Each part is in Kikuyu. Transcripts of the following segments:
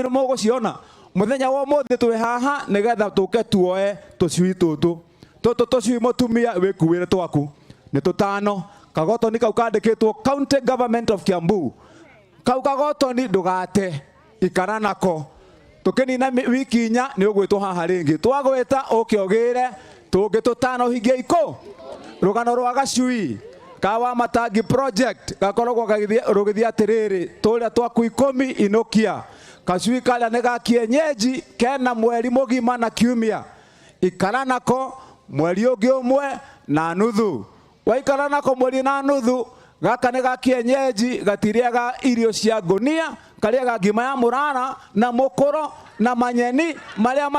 Mũgũciona mũthenya wa ũmũthĩ twĩ haha nĩgetha tũke tuoe tũcui tũtũ tũtũ tũcui. Mũtumia wĩkuĩre twaku nĩ tũtano. Kagotoni kau kandĩkĩtwo County Government of Kiambu. Kau kagotoni ndũgate, ikara nako. Tũkĩnina wiki 4 nĩ ũgwĩtwo haha rĩngĩ. Twagwĩta ũke ũgĩre tũngĩ tũtano ũhingie ikũ. Rũgano rwa gacui ka wa matangi project gakoragwo rũgĩthiĩ atĩrĩrĩ: tũrĩa twaku 10 inũkia. Gacui karĩa nĩ ga kienyeji, kena mweri mũgima na kiumia. Ikara nako mweri ũngĩ ũmwe na nuthu. Waikara nako mweri na nuthu, gaka nĩ ga kienyeji, gatirĩaga irio cia ngũnia, karĩaga ngima ya mũrara na mũkũro na manyeni marĩa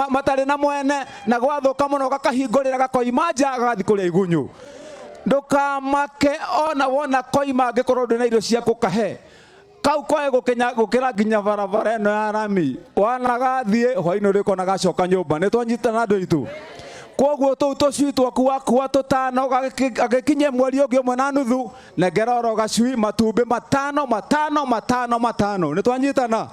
matarĩ na mwene, na gwathũka mũno gakahingũrĩra gakoima nja gagathiĩ kũrĩa igunyu. Ndũkamake ona wona koima angĩkorwo ndũrĩ na irio cia gũkahe. Kau koe gũkinya gũkĩra nginya barabara ĩno ya rami. Wana gathiĩ hwainĩ ũrĩkona gacoka nyũmba. Nĩ twanyitana, andũ aitũ? Koguo tũu tũcui twaku wakua tũtano, gagĩkinye mweri ũngĩ ũmwe na nuthu, nengera oro gacui matumbĩ matano matano matano matano. Nĩ twanyitana?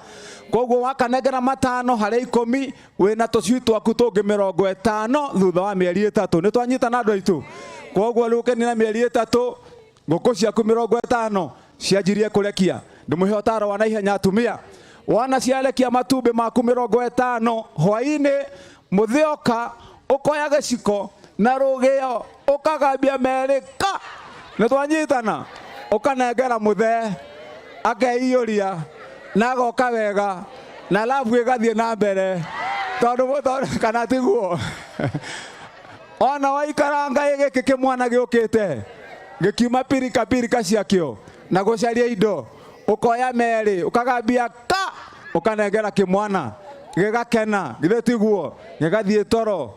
Koguo wakanengera matano harĩ 10, wĩna tũcui twaku tũngĩ 50 thutha wa mĩeri 3. Nĩ twanyitana, andũ aitũ? Koguo rĩu ũkĩnina mĩeri 3, ngũkũ ciaku 50 cianjirie kũrekia. Ndĩmũhe ũtaro wa naihenya, atumia. Wana ciarekia matumbĩ maku 50, hwainĩ mũthĩoka ũkoya gĩciko na rũgĩo ũkagambia merĩ ka. Nĩ twanyitana? Ũkanengera mũthee akeiyũria na agoka wega na labu ĩgathiĩ na mbere, tondũ kana tiguo? Ona waikaranga gĩkĩ kĩmwana gĩũkĩte gĩkiuma pirika pirika ciakĩo na gũcaria indo, ũkoya merĩ ũkagambia ka ũkanengera kĩmwana gĩgakena. Githĩ tiguo? Gĩgathiĩ toro.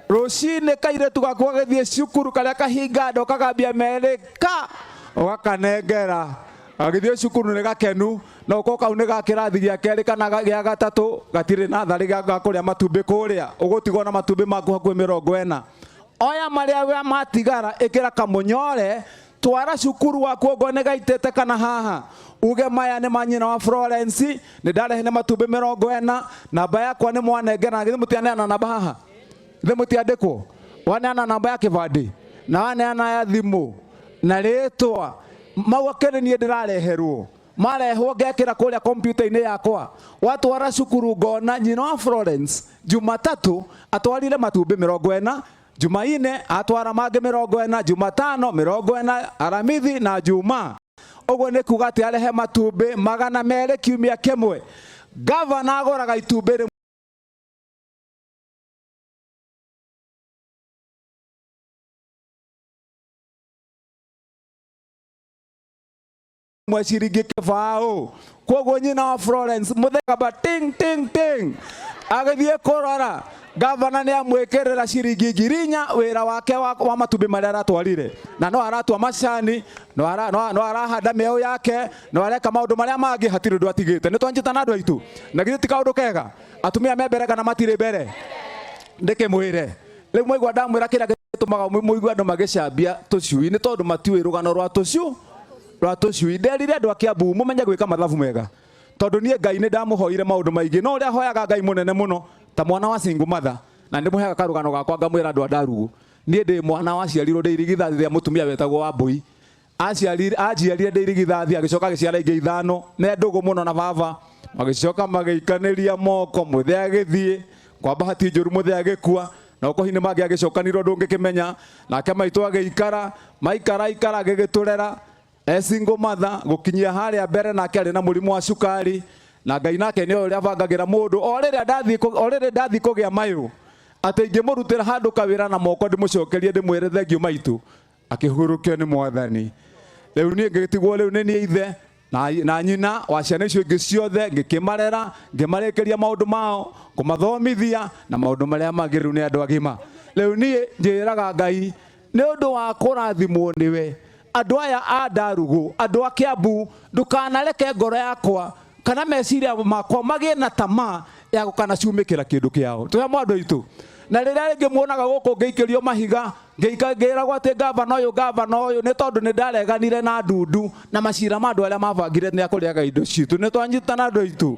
Rũcinĩ kairĩtu gaku gagĩthiĩ cukuru, karĩa kahinga nda, ũkagambia merĩ ka ũgakanengera agĩthiĩ cukuru nĩ gakenu. No ko kau nĩ ga kĩrathi gĩa kerĩ kana gĩa gatatũ, gatirĩ na tharĩ ga kũrĩa matumbĩ kũrĩa. Ũgũtigwo na matumbĩ maku hakuhĩ 40. Oya marĩa we matigara, ĩkĩra kamũnyore, twara cukuru waku okorwo nĩ gaitĩte kana haha, uge maya nĩ ma nyina wa Florence, nĩ ndarehe nĩ matumbĩ 40. Namba yakwa nĩ mwanengera. Githĩ mũtianeana namba haha? Githĩ mũtiandĩkwo? Waneana namba ya kĩbandĩ na waneana ya thimũ na rĩtwa, mau akĩrĩ niĩ ndĩrareherwo. Marehwo ngekĩra kũrĩa kompiuta-inĩ yakwa. Watwara cukuru ngona nyina wa Florence Jumatatu atwarire matumbĩ 40, Jumaine atwara mangĩ 40, Jumatano 40, Aramithi na Juma. Ũguo nĩ kuga atĩ arehe matumbĩ 200 kiumia kĩmwe. Gavana agũraga itumbĩ rĩmwe ciringi 0. Koguo nyina wa Florence mũthegamba ting ting ting agĩthiĩ kũrora, gavana nĩ amwĩkĩrĩra ciringi 4,000 wĩra wake wa matumbĩ marĩa aratwarire. Na no aratua macani, no arahanda mĩeũ yake, no areka maũndũ marĩa mangĩ, hatirĩ ũndũ atigĩte. Nĩ twanjitana, andũ aitũ? Na githĩ ti kaũndũ kega? Atumia me mbere kana matirĩ mbere? Ndĩkĩmwĩre rĩu mwaigua ndamwĩra kĩrĩa gĩtũmaga mũigue andũ magĩcambia tũcui nĩ tondũ matiũĩ rũgano rwa tũcui. Nderire andũ a Kiambu mũmenye gwĩka mathabu mega, tondũ niĩ Ngai nĩ ndamũhoire maũndũ maingĩ, no ũrĩa hoyaga Ngai mũnene mũno ta mwana wa single mother, na ndĩmũheaga karũgano gakwa ngamwĩra andũ a Ndarugu. Niĩ ndĩ mwana waciarirwo ndĩ irigithathi rĩa mũtumia wetagwo Wambũi. Aciarire, anjiarire ndĩ irigithathi, agĩcoka agĩciara ingĩ ithano me ndũgũ mũno na baba. Magĩcoka magĩikanĩria moko, mũthee agĩthiĩ kwa bahati njũru, mũthee agĩkua na ũkohi nĩ mangĩ agĩcokanirwo ndũngĩkĩmenya. Nake maitũ agĩikara maikara ikara agĩgĩtũrera e single mother gũkinyia harĩa mbere. Nake arĩ na mũrimũ wa cukari, na Ngai nake nĩ ũrĩa abangagĩra mũndũ. O rĩrĩa ndathiĩ kũgĩa mayũ atĩ ingĩmũrutĩra handũ kawĩra na moko ndĩmũcokerie ndĩmwĩre thengiũ maitũ, akĩhurũkio nĩ Mwathani. Rĩu niĩ ngĩtigwo rĩu nĩ niĩ ithe na nyina wa ciana icio ingĩ ciothe. Ngĩkĩmarera, ngĩmarĩkĩria maũndũ mao, kũmathomithia na maũndũ marĩa mangĩ. Rĩu nĩ andũ agima. Rĩu niĩ njĩraga Ngai nĩ ũndũ wa kũrathimwo nĩwe, andũ aya a Ndarugu, andũ a Kiambu, ndũkanareke ngoro yakwa kana meciria makwa magĩe na tamaa ya gũkanacumĩkĩra kĩndũ kĩao. Twĩ andũ aitũ. Na rĩrĩa rĩngĩ muonaga gũkũ ngĩikĩrio mahiga, ngĩragwo atĩ gavana ũyũ, gavana ũyũ, nĩ tondũ nĩ ndareganire na ndundu na macira ma andũ arĩa mabangire nĩ akũrĩaga indo citũ. Nĩ twanyitana, andũ aitũ?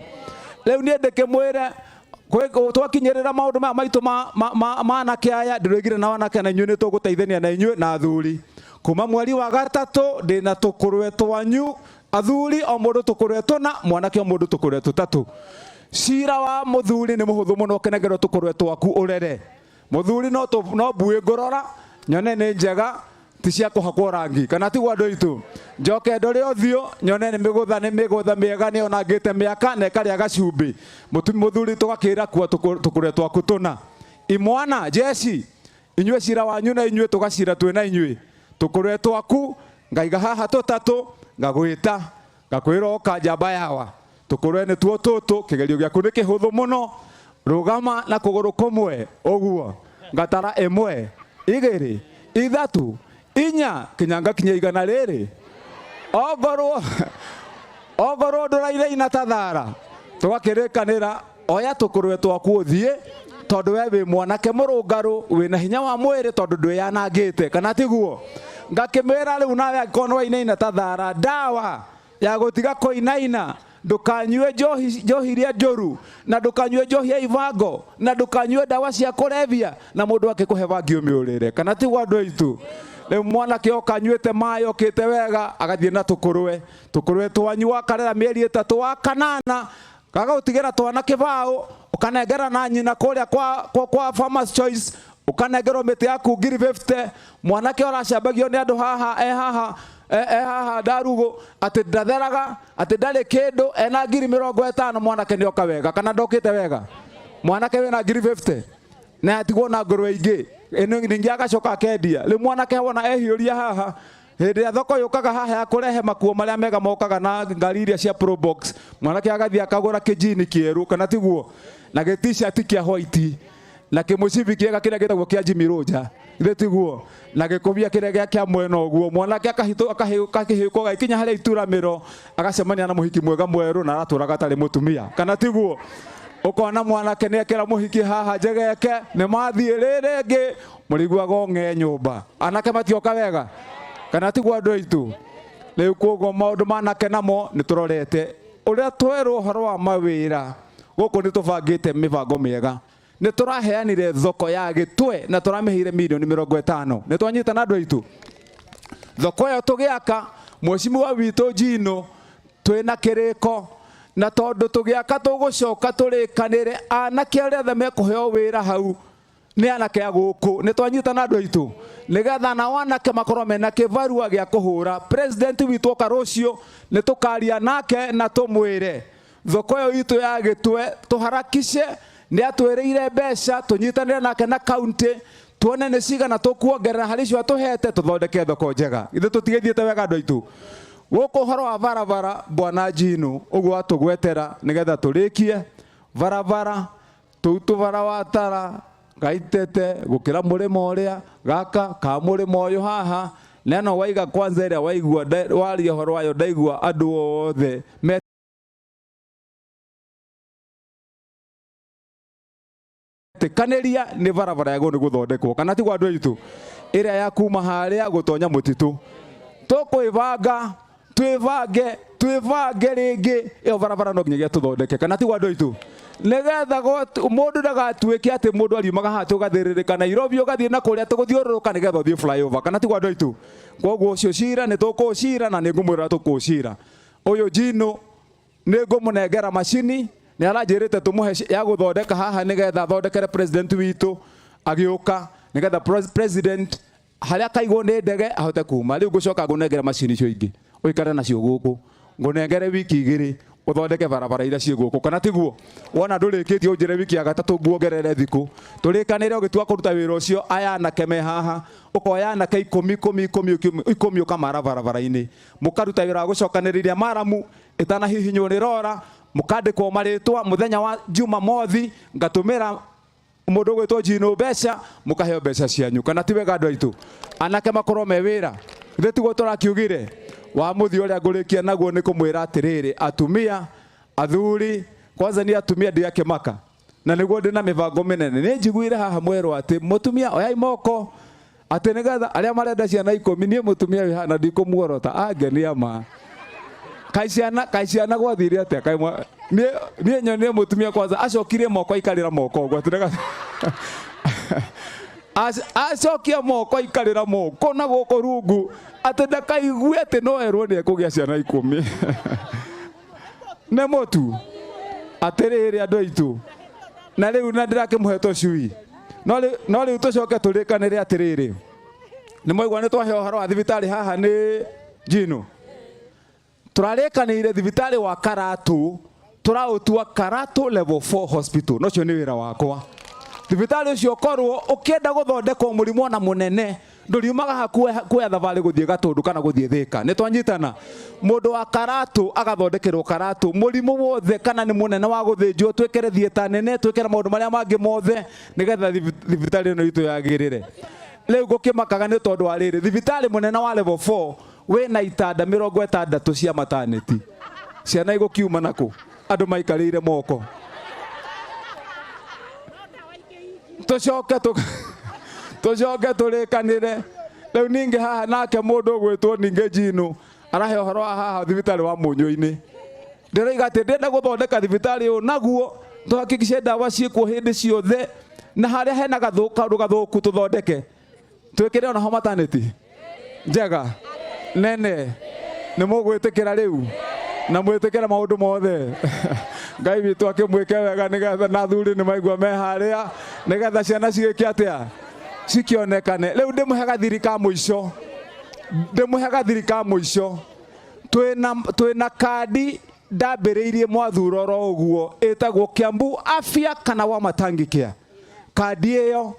Rĩu niĩ ndĩkĩmwĩre twakinyĩrĩra maũndũ maya maitũ ma anake aya, ndĩroigire na anake na inyuĩ nĩ tũgũteithania na inyuĩ na athuri. Kuma mweri wa gatatũ ndĩna tũkũrwe twanyu athuri, o mũndũ tũkũrwe tũna, mwanake o mũndũ tũkũrwe tũtatũ. Cira wa mũthuri nĩ mũhũthũ mũno, ũkĩnengerwo tũkũrwe twaku ũrere. Mũthuri no mbuĩ ngũrora nyone nĩ njega, ti cia kũhakwo rangi, kana tiguo andũ aitũ? Njoke ndore ũthiũ nyone nĩ mĩgũtha, nĩ mĩgũtha mĩega, nĩ onangĩte mĩaka na ĩkarĩa gacumbĩ. Mũthuri tũgakĩra kua tũkũrwe twaku tũna. Imwana jeci, inyuĩ cira wanyu na inyuĩ tũgacira twĩ na inyuĩ. Tũkũrwe twaku ngaiga haha tũtatũ, ngagwĩta ngakwĩra oka njamba yawa, tũkũrwe nĩtuo tũtũ, kĩgerio gĩaku nĩ kĩhũthũ mũno, rũgama na kũgũrũ kũmwe ũguo, ngatara 1 2 3 4 kinya ngakinya 100 rĩrĩ. Ongorwo ndũrainaina ta thara, tũgakĩrĩkanĩra oya tũkũrwe twaku ũthiĩ, tondũ we wĩ mwanake mũrũngarũ, wĩna hinya wa mwĩrĩ, tondũ ndwĩyanangĩte, kana tiguo? Ngakĩmwĩra rĩu nawe angĩkorwo nĩ wainaina ta thara, ndawa ya gũtiga kũinaina, ndũkanyue njohi iria njũru, na ndũkanyue njohi ya ibango, na ndũkanyue ndawa cia kũrebia, na mũndũ akĩkũhe bangi ũmĩũrĩre, kana tiguo andũ aitũ? Rĩu mwanake oka anyuĩte maĩ, okĩte wega, agathiĩ na tũkũrwe, tũkũrwe twanyu akarera mĩeri 3 wa kanana, gagagũtigĩra twana kĩbaũ, ũkanengera na nyina kũrĩa kwa Farmers Choice, ũkanengerwo mĩtĩ yaku ngiri 50. Mwanake ũracambagio nĩ andũ haha, e haha, e haha ndarugũ, atĩ ndatheraga, atĩ ndarĩ kĩndũ, ena ngiri 50. Mwanake nĩoka wega, kana ndokĩte wega? Mwanake wĩna ngiri 50 na atigwo na ngũrwe ingĩ, ningĩ agacoka akendia. Rĩu mwanake wona ehiũria haha, hĩndĩ ya thoko yũkaga haha ya kũrehe makuo marĩa mega mokaga na ngari iria cia Probox, mwanake agathiĩ akagũra kĩjini kĩerũ, kana tiguo? Na gĩ-t-shirt kĩa white, na kĩmũcibi kĩega kĩrĩa gĩtagwo kĩa Jimmy Roger, githĩ tiguo? Na gĩkũbia kĩrĩa kĩa mwena ũguo, mwanake akahĩũka gagĩkinya harĩa ituramĩro, agacemania na mũhiki mwega mwerũ, na aratũraga atarĩ mũtumia, kana tiguo? Ũkona mwanake nĩekĩra mũhiki haha njegeke, nĩ mathiĩ rĩrĩ rĩngĩ, mũrĩiguaga ũng'e nyũmba. Anake matioka wega, kana tiguo andũ aitũ? Rĩu koguo maũndũ ma anake namo nĩ tũrorete ũrĩa twerwo ũhoro wa mawĩra gũkũ, nĩ tũbangĩte mĩbango mĩega. Nĩ tũraheanire thoko ya Gĩtwe na tũramĩheire mirioni 50. Nĩ twanyitana andũ aitũ? Thoko ĩyo tũgĩaka, mheshimiwa witũ Njino, twĩna kĩrĩko, na tondũ tũgĩaka tũgũcoka tũrĩkanĩre anake arĩa othe mekũheo wĩra hau nĩ anake a gũkũ. Nĩ twanyitana andũ aitũ? Nĩgetha nao anake makorwo mena kĩbarua gĩa kũhũra. President witũ oka rũciũ, nĩ tũkaria nake na tũmwĩre thoko ĩyo itũ ya Gĩtwe tũharakishe, nĩ atwĩrĩire mbeca, tũnyitanĩre nake na county, tuone nĩ cigana tũkuongerera harĩ icio atũhete, tũthondeke thoko njega. Ithuĩ tũtigĩthiĩte wega andũ aitũ? Gũkũ ũhoro wa barabara, bwana Njino, ũguo atũgwetera nĩgetha tũrĩkie barabara tũu tũbara wa tara gaitete gũkĩra mũrĩmo ũrĩa gaka ka mũrĩmo ũyũ haha, neno waiga kwanza ĩrĩa waigua waria ũhoro wayo, ndaigua andũ othe metĩkanĩria nĩ barabara yagwo nĩ gũthondekwo, kana tiguo andũ aitũ? Ĩrĩa ya kuma harĩa gũtonya mũtitũ, tũkwĩbanga, twĩbange, twĩbange rĩngĩ, ĩyo barabara no nginyagia tũthondeke, kana tiguo andũ aitũ? Nĩgetha mũndũ ndagatuĩke atĩ mũndũ ariumaga haha tũgathĩrĩrĩka Nairobi, ũgathiĩ na kũrĩa tũgũthiũrũrũka nĩgetha ũthiĩ flyover, kana tiguo andũ aitũ? Koguo ũcio cira nĩ tũkũũcira, na nĩ ngũmwĩra tũkũũcira. Ũyũ Njino nĩ ngũmũnengera macini, nĩ aranjĩrĩte tũmũhe ya gũthondeka haha nĩgetha athondekere president witũ agĩũka, nĩgetha president harĩa akaigwo nĩ ndege ahote kuma. Rĩu ngũcoka ngũnengere macini icio ingĩ ũikare nacio gũkũ, ngũnengere wiki 2 ũthondeke barabara iria ciĩ gũkũ, kana tiguo? Wona ndũrĩkĩtie ũnjĩre wiki ya gatatũ nguongerere thikũ, tũrĩkanĩre ũgĩtua kũruta wĩra ũcio. Aya anake me haha, ũkoya anake 10 10 10 10 10 ũkamara barabara-inĩ, mũkaruta wĩra wa gũcokanĩrĩria maramu ĩtanahihinywo nĩ rora, mũkandĩkwo marĩtwa mũthenya wa Jumamothi, ngatũmĩra mũndũ ũgwĩtwo Njino mbeca, mũkaheo mbeca cianyu, kana ti wega andũ aitũ? Anake makorwo me wĩra, ithuĩ tiguo tũrakiugire wa mũthia. Ũrĩa ngũrĩkia naguo nĩ kũmwĩra atĩrĩrĩ, atumia, athuri, kwanza ni atumia ndigakĩmaka, na nĩguo ndĩna mĩbango mĩnene. Nĩ njiguire haha mwerwo atĩ mũtumia oyai moko atĩ nĩgetha arĩa marenda ciana 10. Niĩ mũtumia wĩ haha na ndikũmuorota angenia ma kaĩ ciana, kaĩ ciana gwathire atĩa? Kaĩ Niĩ nyonire mũtumia kwanza acokirie moko aikarĩra moko ũguo atĩ acokia moko aikarĩra moko na gũkũ rungu atĩ ndakaigue atĩ no erwo nĩ ekũgĩa ciana 10. Nĩ mũtu atĩrĩrĩ andũ aitũ, na rĩu na ndĩrakĩmũhe tũcui, no rĩu tũcoke tũrĩkanĩre atĩrĩrĩ, nĩ mwaigua nĩ twahe ũhoro wa thibitarĩ haha nĩ Njino. Tũrarĩkanĩire thibitarĩ wa Karatu tũraũtua Karatu Level 4 Hospital, no ũcio nĩ wĩra wakwa. Thibitarĩ ũcio ũkorwo ũkĩenda gũthondekwo mũrimũ ona mũnene ndũriumaga haha kuoya thabarĩ gũthiĩ Gatũndũ kana gũthiĩ Thĩka. Nĩ twanyitana? Mũndũ wa Karatu agathondekerwo Karatu mũrimũ wothe, kana nĩ mũnene wa gũthĩnjwo, twĩkĩre theatre nene, twĩkĩre maũndũ marĩa mangĩ mothe nĩgetha thibitarĩ ĩno itũ yagĩrĩre. Rĩu ngũkĩmakaga nĩ tondũ wa rĩrĩ, thibitarĩ mũnene wa level 4 wĩna itanda 60 cia maternity. Ciana igũkiuma nakũ? Andũ maikarĩire moko. Tũcoke tũrĩkanĩre. Rĩu ningĩ haha nake mũndũ ũgwĩtwo ningĩ Njino arahe ũhoro wa haha thibitarĩ wa Mũnyũ-inĩ. Ndĩroiga atĩ ndĩrenda gũthondeka thibitarĩ ũyũ naguo tũhakikice ndawa ciĩkuo hĩndĩ ciothe, na harĩa hena kaũndũ gathũku tũthondeke. Twĩkĩre ona ho maternity njega nene. Nĩ mũgwĩtĩkĩra rĩu na mwĩtĩkĩre maũndũ mothe. Ngai witũ akĩmwĩke wega nĩgetha na athuri nĩ maigua me harĩa nĩgetha ciana cigĩke atĩa, cikĩonekane. Rĩu ndĩmũhe gathiri ka mũico, ndĩmũhe gathiri ka mũico. Twĩna kandi ndambĩrĩirie mwathuro oro ũguo ĩtagwo Kiambu Afya kana Wamatangi Care. Kandi ĩyo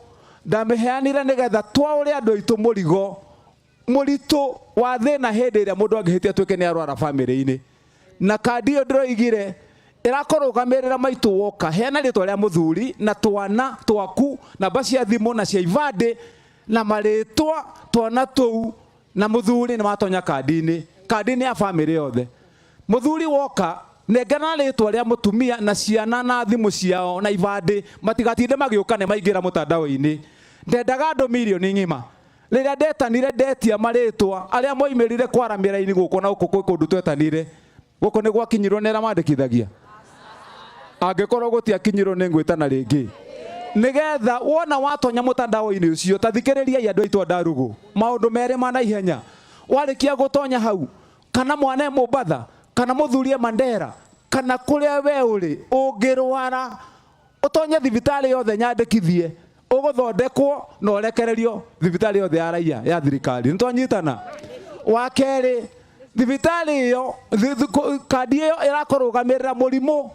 ndamĩheanire nĩgetha twaũre andũ aitũ mũrigo mũritũ wa thĩna hĩndĩ ĩrĩa mũndũ angĩhĩtia atuĩke nĩ arwara bamĩrĩ-inĩ. Na kandi ĩyo ndĩroigire ĩrakũrũgamĩrĩra maitũ woka, heana rĩtwa rĩa mũthuri na twana twaku, namba cia thimũ na cia ibandĩ na marĩtwa twana tũu na mũthuri nĩ matonya kandi-inĩ, kandi-inĩ ya bamĩrĩ yothe. Mũthuri woka nengera rĩtwa rĩa mũtumia na ciana na thimũ ciao na ibandĩ, matigatinde magĩũka nĩ maingĩra mũtandao-inĩ. Ndendaga andũ mirioni ng'ima. Rĩrĩa ndetanire ndetia marĩtwa arĩa moimĩrire kwara mĩraini gũkũ na gũkũ kwĩ kũndũ twetanire, gũkũ nĩ gwakinyirwo nĩ arĩa mandĩkithagia. Angĩkorwo gũtiakinyirwo nĩ ngwĩtana rĩngĩ. Nĩgetha wona watonya mũtandao-inĩ ũcio, ta thikĩrĩriai andũ aitũ a Ndarugũ, maũndũ merĩ ma naihenya. Warĩkia gũtonya hau, kana mwana e Mombatha, kana mũthuri e Mandera, kana kũrĩa we ũrĩ, ũngĩrwara, ũtonye thibitarĩ yothe nyandĩkithie, ũgũthondekwo na ũrekererio thibitarĩ yothe ya raia ya thirikari. Nĩ twanyitana? Wa kerĩ, thibitarĩ ĩyo, kandi ĩyo ĩrakũrũgamĩrĩra mũrimũ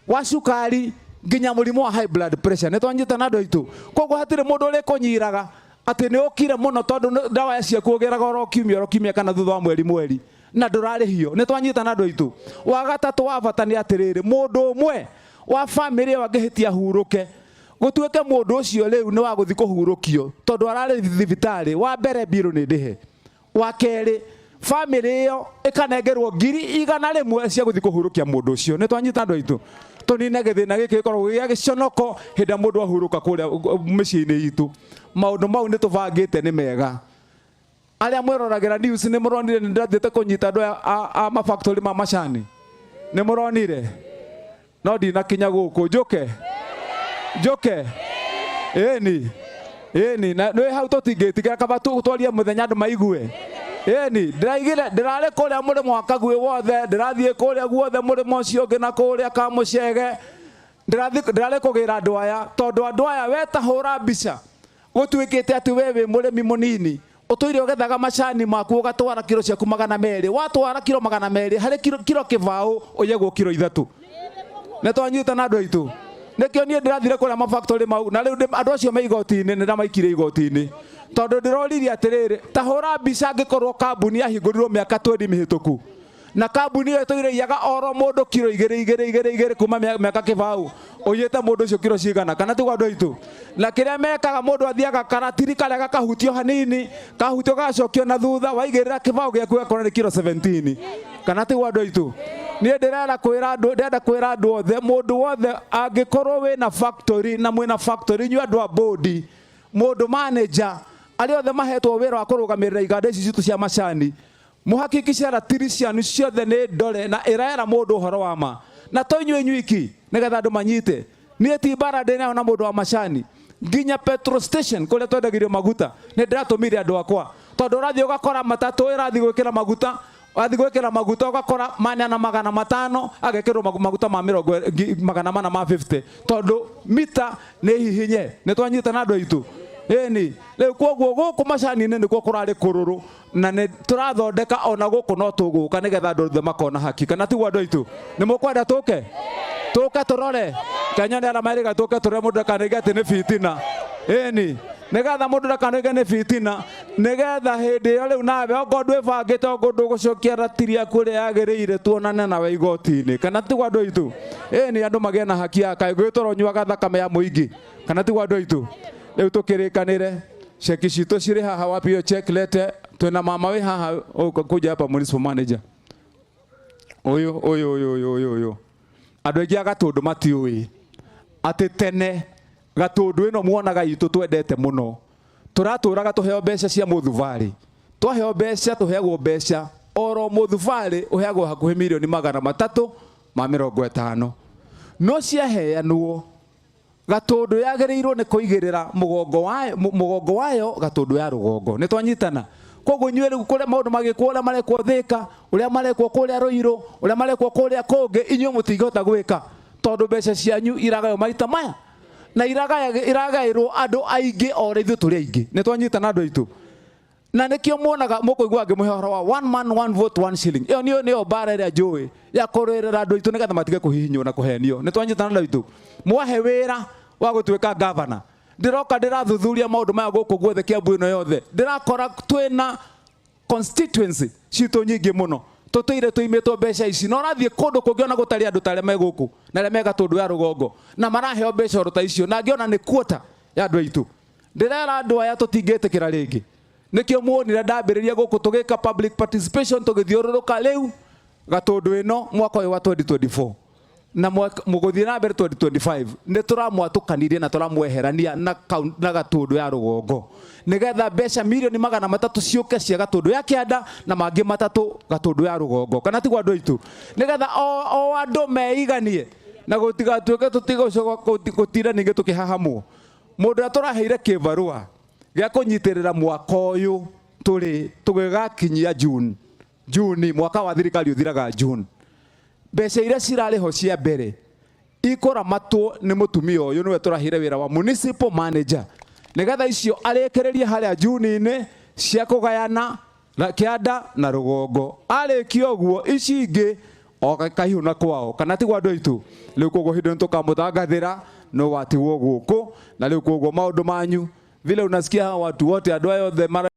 wa cukari nginya mũrimũ wa high blood pressure. Nĩ twanyitana andũ aitũ? Koguo hatirĩ mũndũ ũrĩkũnyiraga atĩ nĩ ũkire mũno tondũ ndawa ciaku ũgĩraga oro kiumia oro kiumia kana thutha wa mweri mweri na ndũrarĩhio. Nĩ twanyitana andũ aitũ? Wa gatatũ wa bata nĩ atĩrĩrĩ, mũndũ ũmwe wa bamĩrĩ ĩyo angĩhĩtia ahurũke, gũtuĩke mũndũ ũcio rĩu nĩ wa gũthiĩ kũhurũkio tondũ ararĩ thibitarĩ. Wa mbere mbirũ nĩ ndĩhe, wa kerĩ bamĩrĩ ĩyo ĩkanengerwo 100,000 cia gũthiĩ kũhurũkia mũndũ ũcio. Nĩ twanyita andũ aitũ? Tũnine gĩthĩna gĩkĩ gĩkoragwo gĩa gĩconoko hĩndĩ ĩrĩa mũndũ ahurũka kũrĩa mĩciĩ-inĩ itũ. Maũndũ mau nĩ tũbangĩte nĩ mega. Arĩa mwĩroragĩra news nĩ mũronire nĩ ndĩrathiĩte kũnyita andũ aya a mafactory ma macani, nĩ mũronire? No ndinakinya gũkũ, njũke njũke, ĩni ĩni, na nĩ hau tũtingĩtigĩra kaba twarie mũthenya andũ maigue. Ĩni ndĩraigire, ndĩrarĩ kũrĩa mũrĩmo wa Kaguĩ wothe, ndĩrathiĩ kũrĩa guothe mũrĩmo ũcio ũngĩ na kũrĩa Kamũcege, ndĩrarĩ kũgĩra andũ aya, tondũ andũ aya we ta hũra mbica gũtuĩkĩte atĩ we wĩ mũrĩmi mũnini ũtũire ũgethaga macani maku ũgatwara kiro ciaku 200, watwara kiro 200 harĩ kiro kĩbaũ ũyegwo kiro 3. Nĩ twanyita na andũ aitũ? Nĩkĩo niĩ ndĩrathire kũrĩa mafactory mau, na rĩu andũ acio me igoti-inĩ, nĩ ndamaikire igoti-inĩ tondũ ndĩroririe atĩrĩrĩ, ta hũra mbica angĩkorwo kambuni yahingũrirwo mĩaka 20 mĩhĩtũku na kambuni ĩyo ĩtũire iyaga oro mũndũ kiro igĩrĩ igĩrĩ igĩrĩ igĩrĩ kuma mĩaka kĩbaũ, ũiyĩte mũndũ ũcio kiro cigana, kana tiguo andũ aitũ? Na kĩrĩa mekaga, mũndũ athiaga karatiri karĩa gakahutio hanini, kahutio gagacokio na thutha, waigĩrĩra kĩbaũ gĩaku gakora nĩ kiro 17, kana tiguo andũ aitũ? Niĩ ndĩrenda kwĩra andũ, ndĩrenda kwĩra andũ othe, mũndũ wothe angĩkorwo wĩna factory na mwĩna factory inyuĩ andũ a board, mũndũ manager, arĩa othe mahetwo wĩra wa kũrũgamĩrĩra iganda ici citũ cia macani, mũhakikice ratiri cianyu ciothe nĩ ndore na ĩraera mũndũ ũhoro wa ma. Na to inyuĩ inyuiki, nĩgetha andũ manyite, niĩ ti mbara ndĩ nayo na mũndũ wa macani. Nginya petrol station kũrĩa twendagĩrio maguta nĩ ndĩratũmire andũ akwa, tondũ ũrathiĩ ũgakora matatũ ĩrathiĩ gwĩkĩra maguta, wathiĩ gwĩkĩra maguta ũgakora 400 500, agekĩrwo maguta ma mĩrongo 400 ma 50, tondũ mita nĩ hihinye. Nĩ twanyita na andũ aitũ? Ĩni. Rĩu koguo gũkũ macani-inĩ nĩkuo kũrarĩ kũrũrũ, na nĩ tũrathondeka ona gũkũ no tũgũka nĩgetha andũ othe makona haki. Kana tiguo, andũ aitũ? Nĩ mũkwenda tũke tũke tũrore? Kenya nĩ arĩa merĩga tũke tũrore, mũndũ ndakanoige atĩ nĩ bitina. Ĩni, nĩgetha mũndũ ndakanoige nĩ bitina, nĩgetha hĩndĩ ĩyo rĩu nawe okorwo ndwĩbangĩte, okorwo ndũgũcokia ratiri yaku ũrĩa yagĩrĩire, tuonane nawe igoti-inĩ. Kana tiguo, andũ aitũ? Ĩni, andũ magĩe na haki ya kaĩ gwĩtũra ũnyuaga thakame ya mũingĩ. Kana tiguo, andũ aitũ? Rĩu tũkĩrĩkanĩre, ceki citũ cirĩ haha. Wapi hiyo check? Lete. Twĩna mama wĩ haha. Ũka kuja hapa, municipal manager. Ũyũ ũyũ ũyũ ũyũ ũyũ ũyũ, andũ aingĩ a Gatũndũ matiũĩ atĩ tene Gatũndũ ĩno muonaga itũ twendete mũno, tũratũraga tũheo mbeca cia mũthubarĩ. Twaheo mbeca, tũheagwo mbeca oro mũthubarĩ ũheagwo hakuhĩ 350,000,000, no ciaheanwo Gatũndũ yagĩrĩirwo nĩ kũigĩrĩra mũgongo wayo, mũgongo wayo Gatũndũ ya rũgongo. Nĩ twanyitana? Koguo inyuĩ rĩu kũrĩa maũndũ magĩkwo, ũrĩa marekwo Thĩka, ũrĩa marekwo kũrĩa Rũirũ, ũrĩa marekwo kũrĩa kũngĩ, inyuĩ mũtingĩhota gwĩka, tondũ mbeca cianyu iragaywo maita maya na iragaĩrwo andũ aingĩ o ũrĩa ithuĩ tũrĩ aingĩ. Nĩ twanyitana, andũ aitũ? Na nĩkĩo muonaga mũkũigua ngĩmũhe ũhoro wa one man, one vote, one shilling. Ĩyo nĩyo mbara ĩrĩa njũĩ ya kũrũĩrĩra andũ aitũ, nĩgetha matige kũhihinywo na kũhenio. Nĩ twanyitana, andũ aitũ? Mwahe wĩra wa gũtuĩka gavana, ndĩroka ndĩrathuthuria maũndũ maya gũkũ guothe Kiambu ĩno yothe, ndĩrakora twĩna constituency citũ nyingĩ mũno tũtũire tũimĩtwo mbeca ici, na ũrathiĩ kũndũ kũngĩ ona gũtarĩ andũ ta arĩa me gũkũ na arĩa me Gatũndũ ya rũgongo, na maraheo mbeca oro ta icio, na ngĩona nĩ quota ya andũ aitũ. Ndĩrera andũ aya tũtingĩtĩkĩra rĩngĩ. Nĩkĩo muonire ndambĩrĩria gũkũ tũgĩka public participation, tũgĩthiũrũrũka rĩu Gatũndũ ĩno mwaka ũyũ wa 2024 na mũgũthiĩ na mbere 2025. Nĩ tũramwatũkanirie na tũramweherania na Gatũndũ ya rũgongo, nĩgetha mbeca 300,000,000 ciũke cia Gatũndũ ya kĩanda na mangĩ 3 Gatũndũ ya rũgongo. Kana tiguo, andũ aitũ? Nĩgetha o andũ meiganie na gũtigatuĩke tũtigũcoka gũtinda ningĩ tũkĩhahamwo. Mũndũ ũrĩa tũraheire kĩbarũa gĩa kũnyitĩrĩra mwaka ũyũ tũrĩ tũgĩgakinyia June, Juni, mwaka wa thirikari ũthiraga June, mbeca iria cirarĩ ho cia mbere ikũramatwo nĩ mũtumia ũyũ, nĩwe tũraheire wĩra wa municipal manager, nĩgetha icio arĩkĩrĩrie harĩa Juni-inĩ cia kũgayana na kĩanda na rũgongo. Arĩkia ũguo, ici ingĩ o kahiũ na kwao. Kana tiguo, andũ aitũ? Rĩu koguo hĩndĩ nĩtũkamũtangathĩra no watigwo gũkũ. Na rĩu koguo maũndũ manyu vile unasikia hawa watu wote, andũ aya othe mara